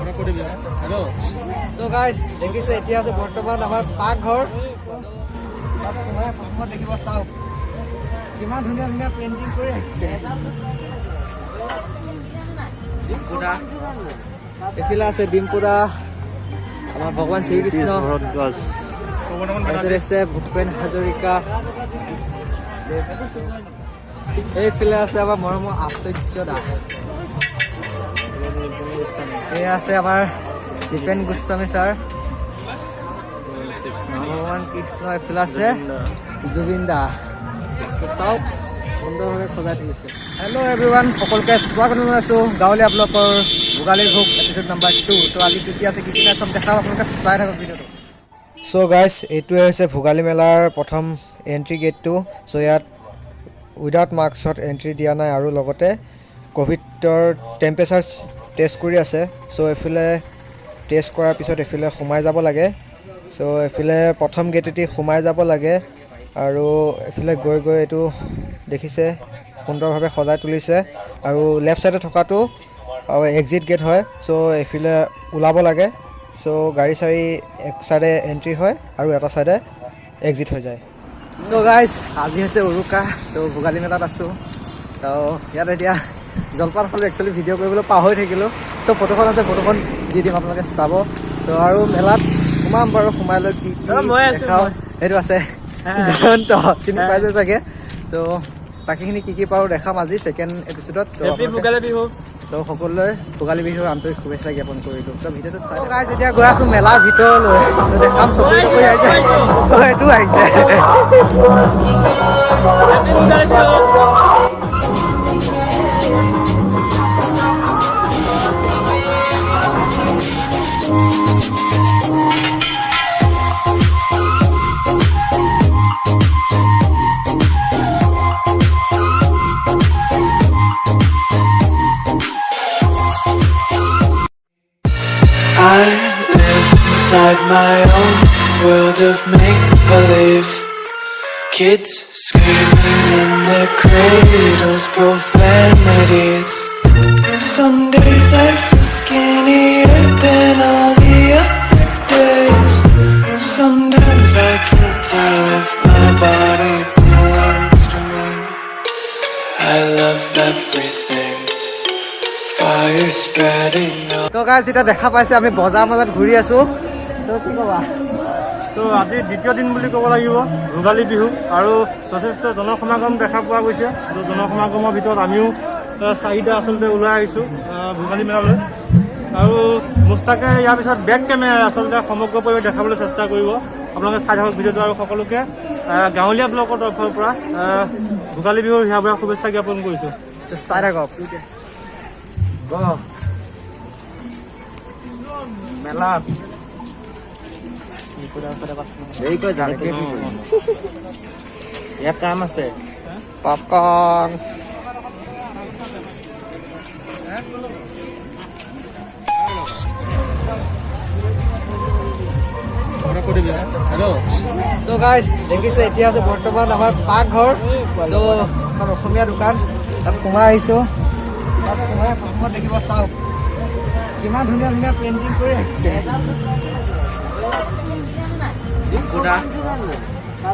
Hello'. ত' guys, দেখিছে, এতিয়া আছে বৰ্তমান আমাৰ পাকঘৰ। তাত সোমাই প্ৰথমত দেখিব, চাওক, কিমান ধুনীয়া ধুনীয়া পেইণ্টিং কৰি ৰাখিছে। ডিম্পুদা, এইফালে আছে ডিম্পুদা, আমাৰ ভগৱান শ্ৰীকৃষ্ণ। ভৰদ্বাজ। তাৰপিছত আছে ভূপেন হাজৰিকা। এইফালে আছে আমাৰ মৰমৰ আশ্চৰ্য দা। এয়া আছে আমাৰ দীপেন গোস্বামী ছাৰ, ভগৱান কৃষ্ণ। এইফালে আছে জুবিন দা। তো চাওক, সুন্দৰভাৱে সজাই তুলিছে। হেল্ল' এভৰিৱান, সকলোকে স্বাগতম জনাইছোঁ গাঁৱলীয়া ব্লগৰ ভোগালী ভোগ এপিছড নাম্বাৰ 2। তো আজি কি কি আছে, কি কি নাই, চব দেখাম। আপোনালোকে চাই থাকক ভিডিঅ'টো। চ' গাইজ, এইটোৱে হৈছে ভোগালী মেলাৰ প্ৰথম এণ্ট্ৰি গেটটো। চ' ইয়াত উইদাউট মাস্কত এণ্ট্ৰি দিয়া নাই আৰু লগতে ক'ভিডৰ টেম্পাৰেচাৰ টেষ্ট কৰি আছে। চ' এইফালে টেষ্ট কৰাৰ পিছত এইফালে সোমাই যাব লাগে। চ' এইফালে প্ৰথম গেটেদি সোমাই যাব লাগে আৰু এইফালে গৈ গৈ এইটো দেখিছে, সুন্দৰভাৱে সজাই তুলিছে। আৰু লেফ্ট ছাইডে থকাটো আৰু এক্সিট গেট হয়। চ' এইফালে ওলাব লাগে। চ' গাড়ী চাড়ী এক চাইডে এণ্ট্ৰি হয় আৰু এটা চাইডে এক্সিট হৈ যায়। ত' গাইজ, আজি হৈছে উৰুকা। ত' ভোগালী মেলাত আছোঁ। ত' ইয়াত এতিয়া জলপান খালোঁ। একচুৱেলি ভিডিঅ' কৰিবলৈ পাহৰি থাকিলোঁ। ত' ফটোখন আছে, ফটোখন দি দিম, আপোনালোকে চাব। ত' আৰু মেলাত সোমাম বাৰু, সোমাই লৈ কি কি মই আছোঁ, দেখাওঁ। মই। সেইটো আছে জয়ন্ত, চিনি পাইছে চাগে। ত' বাকীখিনি কি কি পাৰোঁ দেখাম আজি ছেকেণ্ড এপিছডত। হেপী ভোগালী বিহু। ত' সকলোলৈ ভোগালী বিহুৰ আন্তৰিক শুভেচ্ছা জ্ঞাপন কৰিলোঁ। ত' ভিডিঅ'টো চাই গাইজ, এতিয়া গৈ আছোঁ মেলাৰ ভিতৰলৈ। ত' দেখাম। চকৰি চকৰি আহিছে। অ', এইটো আহিছে। Happy Bhogali Bihu. I live inside my own world of make believe. Kids screaming in their cradles, profanities. Some days I feel skinnier than all the other days. Sometimes I can't tell if my body belongs to me. I love everything. Fire spreading all তো guys, এতিয়া দেখা পাইছে, আমি বজাৰ মাজত ঘূৰি আছো। তো কি ক'বা? তো আজি দ্বিতীয় দিন বুলি ক'ব লাগিব ভোগালী বিহু আৰু যথেষ্ট জনসমাগম দেখা পোৱা গৈছে। তো জনসমাগমৰ ভিতৰত আমিও চাৰিটা আচলতে ওলাই আহিছোঁ ভোগালী মেলালৈ আৰু মুস্তাকে ইয়াৰ পিছত বেক কেমেৰাই আচলতে সমগ্ৰ পৰিৱেশ দেখাবলৈ চেষ্টা কৰিব। আপোনালোকে চাই থাকক ভিডিঅ'টো আৰু সকলোকে গাঁৱলীয়া ব্লকৰ তৰফৰ পৰা ভোগালী বিহুৰ হিয়া ভৰা শুভেচ্ছা জ্ঞাপন কৰিছোঁ। তো চাই থাকক মেলাত। দেৰিকৈ যাম। ইয়াত কাম আছে। পপকৰ্ণ। হেল্ল'। তো গাইজ, দেখিছে, এতিয়া আছে বৰ্তমান আমাৰ পাকঘৰ। ত' এখন অসমীয়া দোকান, তাত সোমাই আহিছোঁ। তাত সোমাই প্ৰথমত দেখিব, চাওক, কিমান ধুনীয়া ধুনীয়া পেইণ্টিং কৰি ৰাখিছে। ডিম্পুদা,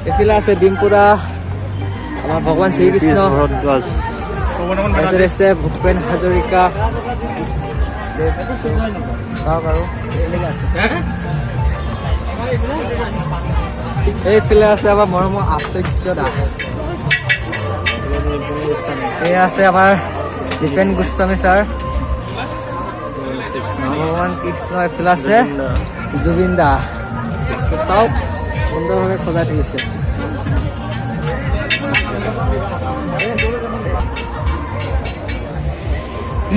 এইফালে আছে ডিম্পুদা, আমাৰ ভগৱান শ্ৰীকৃষ্ণ। ভৰদ্বাজ। তাৰপিছত আছে ভূপেন হাজৰিকা। চাওক, আৰু এইফালে আছে আমাৰ মৰমৰ আশ্চৰ্য দা। এয়া আছে আমাৰ দীপেন গোস্বামী ছাৰ, ভগৱান কৃষ্ণ। এইফালে আছে জুবিন দা। চাওক, সুন্দৰভাৱে সজাই তুলিছে।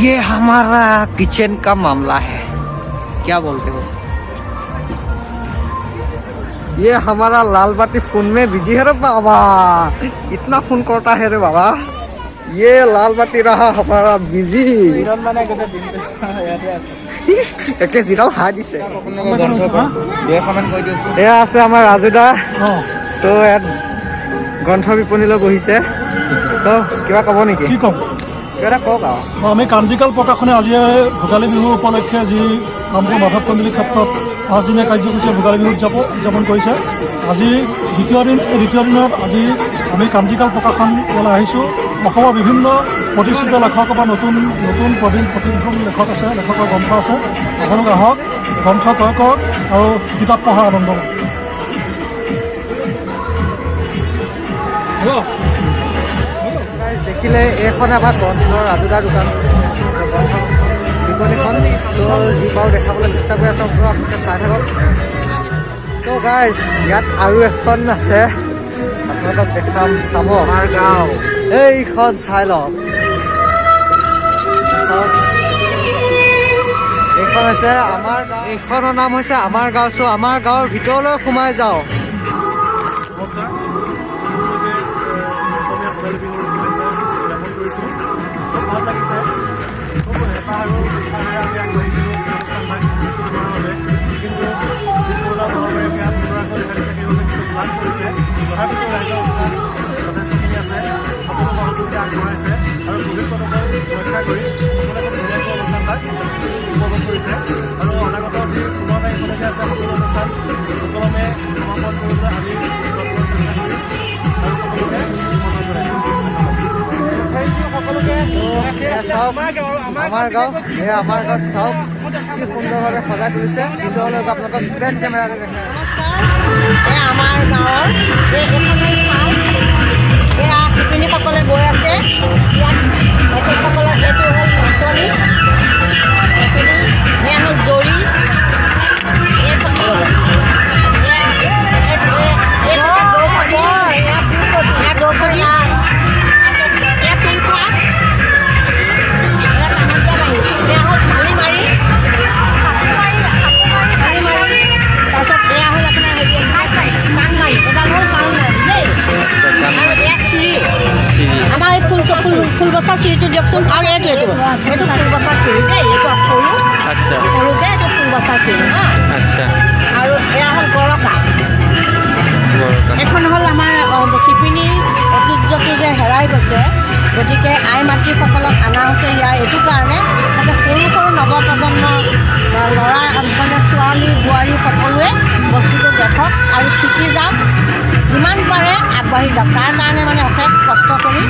ये हमारा किचन का मामला है, क्या बोलते हो? ये हमारा लाल बाती फोन में बिजी है रे बाबा। इतना फोन करता है रे बाबा। ये लाल बाती रहा हमारा बिजी। মানে গোটেই দিনটো ইয়াতে আছে। একে যিডাল হাই দিছে। দুএষাৰমান কৈ দিয়কচোন। এয়া আছে আমাৰ ৰাজুদা। ত' ইয়াত গ্ৰন্থ বিপণীলৈ বহিছে। ত' কিবা ক'ব নেকি? কি ক'ম? কিবা এটা কওক আৰু। আমি কান্তিকাল প্ৰকাশনে আজি ভোগালী বিহু উপলক্ষে যি কামপুৰ মাধৱ কন্দলী ক্ষেত্ৰত 5 দিনীয়া কাৰ্যসূচীৰে ভোগালী বিহু উদযাপন কৰিছে, আজি দ্বিতীয় দিন। এই দ্বিতীয় দিনত আজি আমি কান্তিকাল প্ৰকাশন ইয়ালৈ আহিছোঁ। অসমৰ বিভিন্ন প্ৰতিষ্ঠিত লেখকৰ বা নতুন নতুন প্ৰবীণ প্ৰতিভূ লেখক আছে, লেখকৰ গ্ৰন্থ আছে। আপোনালোক আহক, গ্ৰন্থ ক্ৰয় কৰক আৰু কিতাপ পঢ়াৰ আনন্দ লওক। হ'ব। Guys, দেখিলে এইখন আমাৰ গ্ৰন্থৰ ৰাজুদাৰ দোকান, গ্ৰন্থ বিপণীখন। ত' যি পাৰোঁ দেখাবলৈ চেষ্টা কৰি আছোঁ আপোনালোকে, আপোনালোকে চাই থাকক। ত' গাইজ, ইয়াত আৰু এখন আছে, আপোনালোকক দেখাম, চাব। আমাৰ গাঁও। এইখন চাই লওক, চাওক। এইখন হৈছে আমাৰ গাঁও। এইখনৰ নাম হৈছে আমাৰ গাঁও। চ' আমাৰ গাঁৱৰ ভিতৰলৈ সোমাই যাওঁ। নমস্কাৰ সকলোকে। অসমীয়া ভোগালী বিহুৰ শুভেচ্ছা জ্ঞাপন কৰিছোঁ। খুব ভাল লাগিছে। খুব হেঁপাহ আৰু উৎসাহেৰে আমি আগবাঢ়িছিলোঁ অনুষ্ঠানভাগ অনুষ্ঠিত কৰাৰ বাবে। কিন্তু যি কৰোণা মহামাৰীয়ে ইয়াত পুনৰাকৈ দেখা দিছে, সেইবাবে কিছু ম্লান পৰিছে। তথাপিতো ৰাইজৰ উৎসাহ যথেষ্টখিনি আছে। সকলো সহযোগিতা আগবঢ়াইছে আৰু ক'ভিড প্ৰট'কল ৰক্ষা কৰি সকলোৱে খুব ধুনীয়াকৈ অনুষ্ঠানভাগ উপভোগ কৰিছে। আৰু অনাগত যি 15 তাৰিখলৈকে আছে, সকলো অনুষ্ঠান সুকলমে সমাপন কৰিবলৈ আমি যত্নৰ চেষ্টা কৰিম আৰু সকলোকে নিমন্ত্ৰণ জনাইছোঁ। ধন্যবাদ। এয়া চাওক আমাৰ গাঁও। এয়া আমাৰ গাঁৱত চাওক কি সুন্দৰভাৱে সজাই তুলিছে। ভিতৰলৈ গৈ আপোনালোকক বেক কেমেৰাৰে দেখাই। নমস্কাৰ। এয়া আমাৰ গাঁৱৰ এইখন হ'ল শাল। এয়া শিপিনীসকলে বৈ আছে ইয়াত। তেখেতসকলৰ এইটো হ'ল নাচনী, নাচনী। এয়া হ'ল জৰি। এইখন এয়া এই চাইডত দ্ৰৌপদী, এয়া দ্ৰৌপদী। তাৰপিছত এয়া তুলসা, এয়া কাণত বাঁহী। এয়া হ'ল চালিমাৰি, চালিমাৰি। তাৰপিছত এয়া হ'ল আপোনাৰ হেৰি কাণমাৰি, এডাল হ'ল কাণমাৰি দেই। আৰু এয়া চিৰি। আমাৰ এই ফুল ফুল ফুল বচা চিৰিটো দিয়কচোন। আৰু এইটো ফুল বচা চিৰি দেই। এইটো সৰু সৰুকৈ এইটো ফুল বচা চিৰি হা। আৰু এয়া হ'ল গৰকা। এখন হ'ল আমাৰ শিপিনীৰ ঐতিহ্যটো যে হেৰাই গৈছে, গতিকে আই মাতৃসকলক অনা হৈছে ইয়াৰ এইটো কাৰণে যাতে সৰু সৰু নৱপ্ৰজন্ম বা ল'ৰা মানে ছোৱালী বোৱাৰী সকলোৱে বস্তুটো দেখক আৰু শিকি যাওক, যিমান পাৰে আগবাঢ়ি যাওক। তাৰ কাৰণে মানে অশেষ কষ্ট কৰি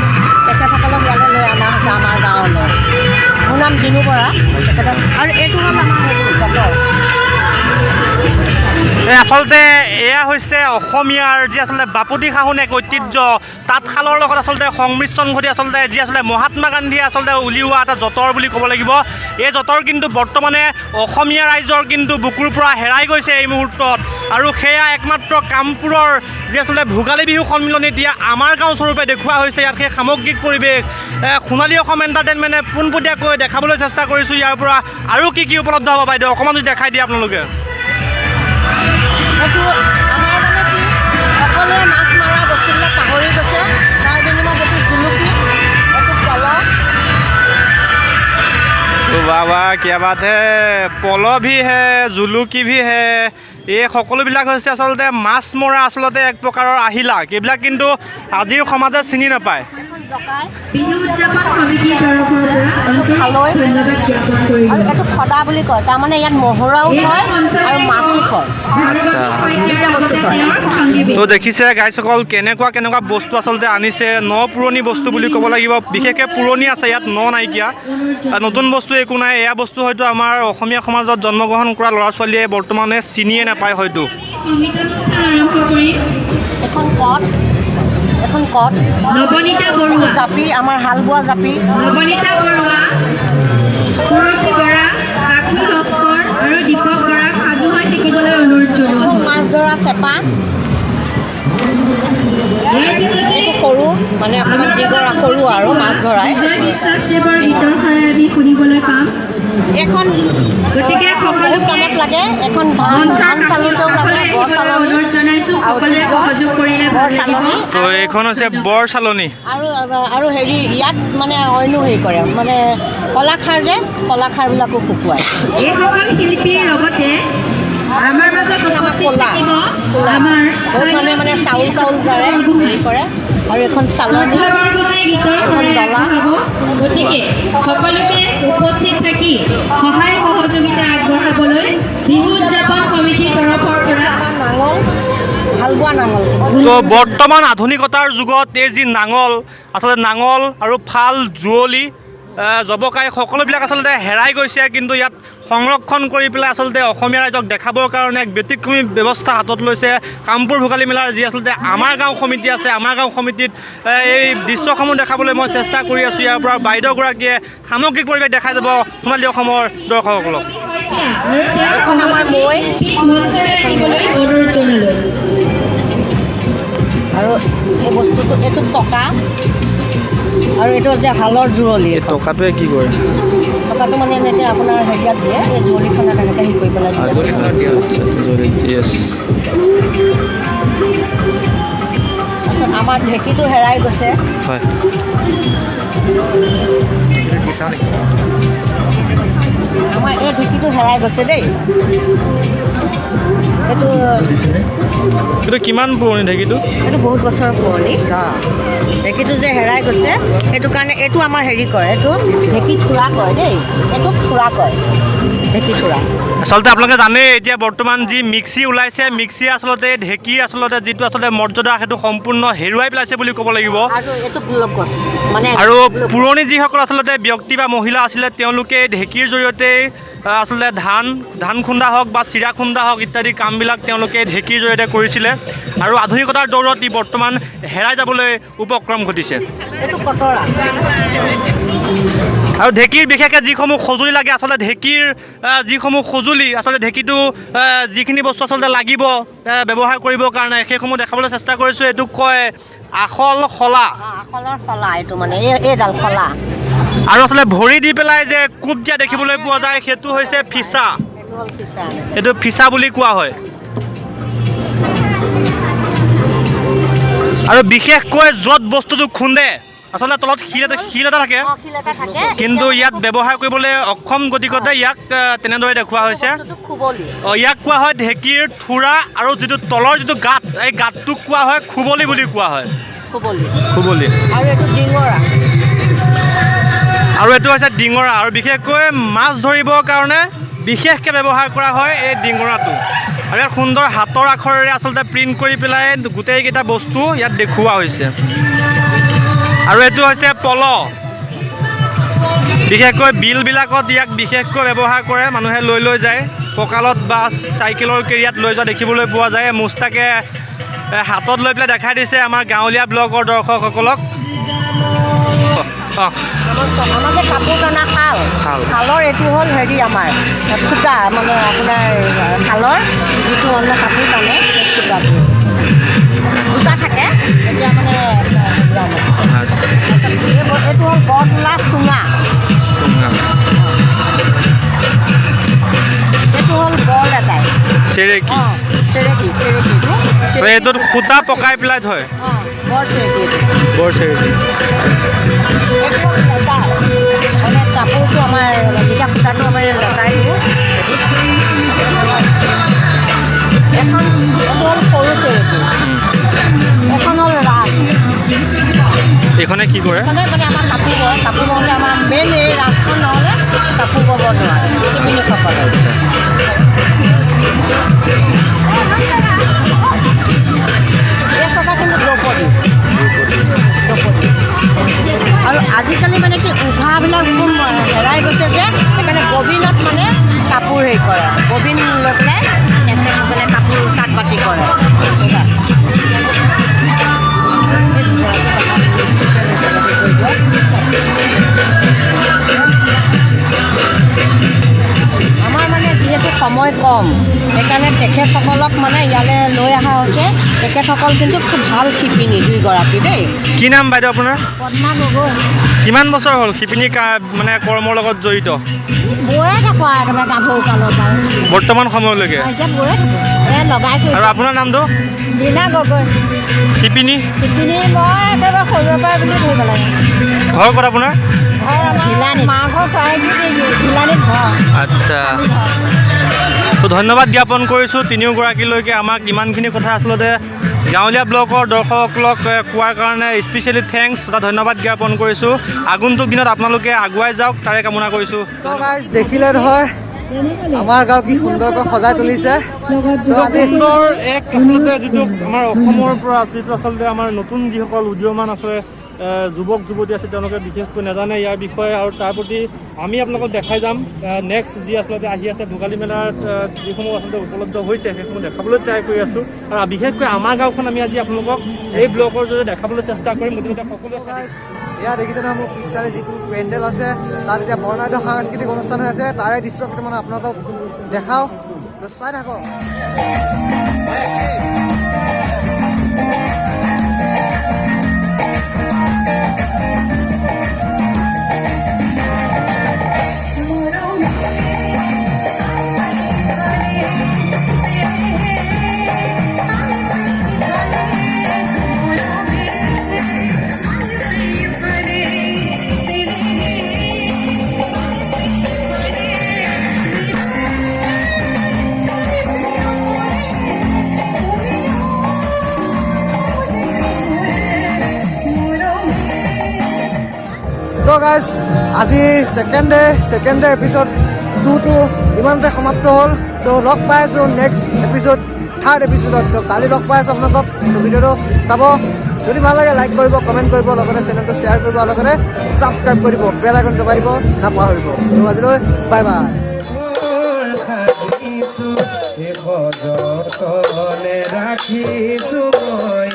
তেখেতসকলক ইয়ালৈ লৈ অনা হৈছে আমাৰ গাঁৱলৈ। মোৰ নাম জিনু বৰা। তেখেতক আৰু এইটো হ'ল আমাৰ হেৰি যঁতৰ। এই আচলতে এয়া হৈছে অসমীয়াৰ যি আচলতে বাপতি সাহোন এক ঐতিহ্য, তাঁতশালৰ লগত আচলতে সংমিশ্ৰণ ঘটি আচলতে যি আচলতে মহাত্মা গান্ধীয়ে আচলতে উলিওৱা এটা যঁতৰ বুলি ক'ব লাগিব। এই যঁতৰ কিন্তু বৰ্তমানে অসমীয়া ৰাইজৰ কিন্তু বুকুৰ পৰা হেৰাই গৈছে এই মুহূৰ্তত। আৰু সেয়া একমাত্ৰ কামপুৰৰ যি আচলতে ভোগালী বিহু সন্মিলনীত দিয়া আমাৰ গাঁও স্বৰূপে দেখুওৱা হৈছে। ইয়াত সেই সামগ্ৰিক পৰিৱেশ সোণালী অসম এণ্টাৰটেইনমেণ্টে পোনপটীয়াকৈ দেখাবলৈ চেষ্টা কৰিছোঁ। ইয়াৰ পৰা আৰু কি কি উপলব্ধ হ'ব বাইদেউ, অকণমান যদি দেখাই দিয়ে আপোনালোকে। এইটো আমাৰ মানে কি, সকলোৱে মাছ মৰা বস্তুবিলাক পাহৰি গৈছে। তাৰ বিনিময়ত এইটো জুলুকি, এইটো পল। तो वाह वाह, क्या बात है! पल भी है, জুলুকি भी है। এই সকলোবিলাক হৈছে আচলতে মাছ মৰা আচলতে এক প্ৰকাৰৰ আহিলা। এইবিলাক কিন্তু আজিৰ সমাজে চিনি নাপায়। এখন জকাই। বিহু উদযাপন সমিতিৰ তৰফৰ পৰা এইটো খালৈ। ধন্যবাদ জ্ঞাপন কৰিলোঁ। আৰু এইটো খদা বুলি কয়। তাৰমানে ইয়াত মহৰাও থয় আৰু মাছো থয়। দুইটা বস্তু থয়। তো দেখিছে গাইজসকল, কেনেকুৱা কেনেকুৱা বস্তু আচলতে আনিছে। ন পুৰণি বস্তু বুলি ক'ব লাগিব। বিশেষকৈ পুৰণি আছে ইয়াত, ন নাইকিয়া, নতুন বস্তু একো নাই। এয়া বস্তু হয়তো আমাৰ অসমীয়া সমাজত জন্মগ্ৰহণ কৰা ল'ৰা ছোৱালীয়ে বৰ্তমানে চিনিয়ে নাপায় হয়তো। সংগীতানুষ্ঠান আৰম্ভ কৰিম। এখন কঠ, এখন কঠ। নৱনীতা এইটো বৰুৱা। জাপি, আমাৰ হাল বোৱা জাপি। নৱনীতা বৰুৱা, সুৰভি বৰা, কাকু লস্কৰ আৰু দীপক বৰাক সাজু হৈ থাকিবলৈ অনুৰোধ জনোৱা এখন হ'ল। মাছ ধৰা চেপা। ইয়াৰ পিছতে এইটো সৰু, মানে অকণমান দীঘল সৰু আৰু মাছ ধৰাই। বিজয় বিশ্বাস দেৱৰ গীতৰ শৰাই আমি শুনিবলৈ পাম। এখন গতিকে এখন বহুত সকলোকে কামত লাগে। এখন ধান মঞ্চৰ ধান চালোতেও লাগে। কাষলৈ বৰ আহিবলৈ চালনী অনুৰোধ জনাইছোঁ। আৰু সকলোৱে সহযোগ কৰিলে বৰ ভাল লাগিব। চালনী। তো এইখন হৈছে বৰ চালনী। আৰু হেৰি ইয়াত মানে অইনো হেৰি কৰে, মানে কলাখাৰ যে, কলাখাৰবিলাকো শুকুৱায়। এইসকল শিল্পীৰ লগতে আমাৰ মাজত এখন আমাৰ উপস্থিত ক'লা থাকিব ক'লা আমাৰ বহুত মানুহে মানে চাউল তাউল জাৰে, হেৰি কৰে। আৰু এখন চালনী, শ্ৰদ্ধা বৰগোহাঁই গীতৰ এখন শৰাই ডলা। আগবঢ়াব। গতিকে সকলোকে উপস্থিত থাকি সহায় সহযোগিতা আগবঢ়াবলৈ বিহু উদযাপন সমিতিৰ তৰফৰ পৰা আমাৰ নাঙল, হাল বোৱা নাঙল। তো বৰ্তমান আধুনিকতাৰ যুগত এই যি নাঙল, আচলতে নাঙল আৰু ফাল, যুঁৱলি, জবকাই সকলোবিলাক আচলতে হেৰাই গৈছে। কিন্তু ইয়াত সংৰক্ষণ কৰি পেলাই আচলতে অসমীয়া ৰাইজক দেখাবৰ কাৰণে এক ব্যতিক্ৰমী ব্যৱস্থা হাতত লৈছে কামপুৰ ভোগালী মেলাৰ যি আচলতে আমাৰ গাঁও সমিতি আছে। আমাৰ গাঁও সমিতিত এই দৃশ্যসমূহ দেখাবলৈ মই চেষ্টা কৰি আছোঁ। ইয়াৰ পৰা বাইদেউগৰাকীয়ে সামগ্ৰিক পৰিৱেশ দেখাই যাব সোণালী অসমৰ দৰ্শকসকলক। আৰু তেওঁৰ এখন আমাৰ মৈ। মঞ্চলৈ আহিবলৈ অনুৰোধ জনালোঁ। আৰু এই বস্তুটো, এইটো টকা আৰু এইটো যে হালৰ যুঁৱলি এইখন। টকাটোৱে কি কৰে? টকাটো মানে এনেকৈ আপোনাৰ হেৰিয়াত দিয়ে, এই যুঁৱলিখনত এনেকৈ হেৰি কৰি পেলাই দিয়ে। তাৰপিছত আমাৰ ঢেঁকীটো হেৰাই গৈছে। হয়। আমাৰ এই ঢেঁকীটো হেৰাই গৈছে দেই। এইটো এইটো কিমান পুৰণি ঢেঁকীটো? এইটো বহুত বছৰৰ পুৰণি ঢেঁকীটো যে হেৰাই গৈছে, সেইটো কাৰণে এইটো আমাৰ হেৰি কৰে, এইটো ঢেঁকী থোৰা কয় দেই, এইটোক থোৰা কয়, ঢেঁকী থোৰা। আচলতে আপোনালোকে জানেই এতিয়া বৰ্তমান যি মিক্সি ওলাইছে, মিক্সি আচলতে ঢেঁকী আচলতে যিটো আচলতে মৰ্যাদা সেইটো সম্পূৰ্ণ হেৰুৱাই পেলাইছে বুলি ক'ব লাগিব। আৰু এইটো গোলক গছ মানে আৰু পুৰণি যিসকল আচলতে ব্যক্তি বা মহিলা আছিলে, তেওঁলোকে এই ঢেঁকীৰ জৰিয়তেই আচলতে ধান খুন্দা হওক বা চিৰা খুন্দা হওক ইত্যাদি কামবিলাক তেওঁলোকে ঢেঁকীৰ জৰিয়তে কৰিছিলে। আৰু আধুনিকতাৰ দৌৰত ই বৰ্তমান হেৰাই যাবলৈ উপক্ৰম ঘটিছে। এইটো কটৰা। আৰু ঢেঁকীৰ বিশেষকৈ যিসমূহ সঁজুলি লাগে, আচলতে ঢেঁকীৰ যিসমূহ সঁজুলি, আচলতে ঢেঁকীটো যিখিনি বস্তু আচলতে লাগিব ব্যৱহাৰ কৰিবৰ কাৰণে, সেইসমূহ দেখাবলৈ চেষ্টা কৰিছোঁ। এইটোক কয় আখল শলা। আখলৰ শলা এইটো, মানে এইডাল শলা। আৰু আচলতে ভৰি দি পেলাই যে কোব দিয়া দেখিবলৈ পোৱা যায়, সেইটো হৈছে ফিচা। এইটো হ'ল ফিচা। এইটো ফিচা বুলি কোৱা হয়। আৰু বিশেষকৈ য'ত বস্তুটো খুন্দে, আচলতে তলত শিল এটা থাকে, শিল এটা থাকে, কিন্তু ইয়াত ব্যৱহাৰ কৰিবলৈ অক্ষম গতিকতে ইয়াক তেনেদৰে দেখুওৱা হৈছে। বস্তুটো খুবলি। ইয়াক কোৱা হয় ঢেঁকীৰ থোৰা। আৰু যিটো তলৰ যিটো গাঁত, এই গাঁতটোক কোৱা হয় খুবলি বুলি কোৱা হয়। খুবলি। খুবলি। আৰু এইটো ডিঙৰা। আৰু এইটো হৈছে ডিঙৰা। আৰু বিশেষকৈ মাছ ধৰিবৰ কাৰণে বিশেষকৈ ব্যৱহাৰ কৰা হয় এই ডিঙৰাটো। আৰু ইয়াত সুন্দৰ হাতৰ আখৰেৰে আচলতে প্ৰিণ্ট কৰি পেলাই গোটেইকেইটা বস্তু ইয়াত দেখুওৱা হৈছে। আৰু এইটো হৈছে পল। বিশেষকৈ বিলবিলাকত ইয়াক বিশেষকৈ ব্যৱহাৰ কৰে, মানুহে লৈ লৈ যায় কঁকালত বা চাইকেলৰ কেৰিয়াত লৈ যোৱা দেখিবলৈ পোৱা যায়। মুস্তাকে হাতত লৈ পেলাই দেখাই দিছে আমাৰ গাঁৱলীয়া ব্লগৰ দৰ্শকসকলক। নমস্কাৰ। আমাৰ যে কাপোৰ টনা শাল, শাল। শালৰ এইটো হ'ল হেৰি আমাৰ সূতা, মানে আপোনাৰ শালৰ যিটো মানে কাপোৰ টানে সেই সূতাটো দুটা থাকে। এতিয়া মানে এইটো হ'ল বৰ তোলা চুঙা। এইটো হ'ল বৰ লেটাই। চেৰেকী। চেৰেকী, চেৰেকীটো। এইটোত সূতা পকাই পেলাই থয়। বৰ চেৰেকী এইটো। বৰ চেৰেকী। এইটো হ'ল লেটাই, মানে কাপোৰটো আমাৰ যেতিয়া সূতাটো আমাৰ লেটাই দিওঁ। এখন এইটো হ'ল সৰু চেৰেকী। এখন হ'ল ৰাঁচ। এইখনে কি কৰে? এইখনে মানে আমাৰ কাপোৰ বয়। কাপোৰ বওঁতে আমাৰ মেইন এই ৰাঁচখন নহ'লে কাপোৰ বব নোৱাৰে শিপিনীসকলে। এই চকা কিন্তু দ্ৰৌপদী, দ্ৰৌপদী। আৰু আজিকালি মানে কি উঘাবিলাক হেৰাই গৈছে যে, সেইকাৰণে ববিনত মানে কাপোৰ হেৰি কৰে, ববিন লৈ পেলাই তেখেতসকলে কাপোৰ তাঁত বাতি কৰে। এই দুগৰাকী স্পেচিয়েল হিচাপে কৰি দিয়ক। আমাৰ মানে যিহেতু সময় কম, সেইকাৰণে তেখেতসকলক মানে ইয়ালৈ লৈ অহা হৈছে। তেখেতসকল কিন্তু খুব ভাল শিপিনী দুয়োগৰাকী দেই। কি নাম বাইদেউ আপোনাৰ? পদ্মা গগৈ। কিমান বছৰ হ'ল শিপিনী মানে কৰ্মৰ লগত জড়িত? বৈয়ে থাকোঁ আৰু একেবাৰে গাভৰু কালৰ পৰা বৰ্তমান সময়লৈকে। এতিয়া বৈয়ে থাকোঁ, এই লগাইছোঁ। আৰু আপোনাৰ নামটো? বীণা গগৈ। শিপিনী? শিপিনী মই একেবাৰে সৰুৰে পৰাই বুলি ধৰিব লাগে। ঘৰ ক'ত আপোনাৰ? ঘৰ আমাৰ মা ঘৰ চৰাইদেউ, ঘিলানীত ঘৰ। আচ্ছা, তো ধন্যবাদ জ্ঞাপন কৰিছোঁ তিনিওগৰাকীলৈকে, আমাক ইমানখিনি কথা আচলতে গাঁৱলীয়া ব্লকৰ দৰ্শকসকলক কোৱাৰ কাৰণে স্পেচিয়েলি thanks তথা ধন্যবাদ জ্ঞাপন কৰিছোঁ। আগন্তুক দিনত আপোনালোকে আগুৱাই যাওক, তাৰে কামনা কৰিছোঁ। তো গাইজ, দেখিলে নহয় আমাৰ গাঁও কি সুন্দৰকৈ সজাই তুলিছে। চ' আজি সুন্দৰ এক আচলতে যিটো আমাৰ অসমৰ পৰা আছে, যিটো আচলতে আমাৰ নতুন যিসকল উদীয়মান আছে যুৱক যুৱতী আছে, তেওঁলোকে বিশেষকৈ নাজানে ইয়াৰ বিষয়ে আৰু তাৰ প্ৰতি আমি আপোনালোকক দেখাই যাম। নেক্সট যি আচলতে আহি আছে ভোগালী মেলাত যিসমূহ আচলতে উপলব্ধ হৈছে, সেইসমূহ দেখাবলৈ ট্ৰাই কৰি আছোঁ আৰু বিশেষকৈ আমাৰ গাঁওখন আমি আজি আপোনালোকক এই ব্লগৰ জৰিয়তে দেখাবলৈ চেষ্টা কৰিম। গতিকে সকলোৱে চাই গাইজ, এয়া দেখিছে নহয় মোৰ পিছফালে যিটো পেণ্ডেল আছে, তাত এতিয়া বৰ্ণাঢ্য সাংস্কৃতিক অনুষ্ঠান হৈ আছে। তাৰে দৃশ্য কেইটামান আপোনালোকক দেখাওঁ, তো চাই থাকক। তো গাইজ, আজি ছেকেণ্ড ডে এপিছড 2টো ইমানতে সমাপ্ত হ'ল। ত' লগ পাই আছোঁ নেক্সট এপিছড, থাৰ্ড এপিছডত। ত' কালি লগ পাই আছোঁ আপোনালোকক। ত' ভিডিঅ'টো চাব, যদি ভাল লাগে লাইক কৰিব, কমেণ্ট কৰিব, লগতে চেনেলটো শ্বেয়াৰ কৰিব আৰু লগতে ছাবস্ক্ৰাইব কৰিব, বেল আইকন দবাই দিব নাপাহৰিব। ত' আজিলৈ বাই বাই। যতনে ৰাখিছো মই,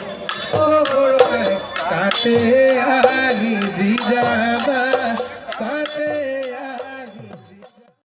তাতে।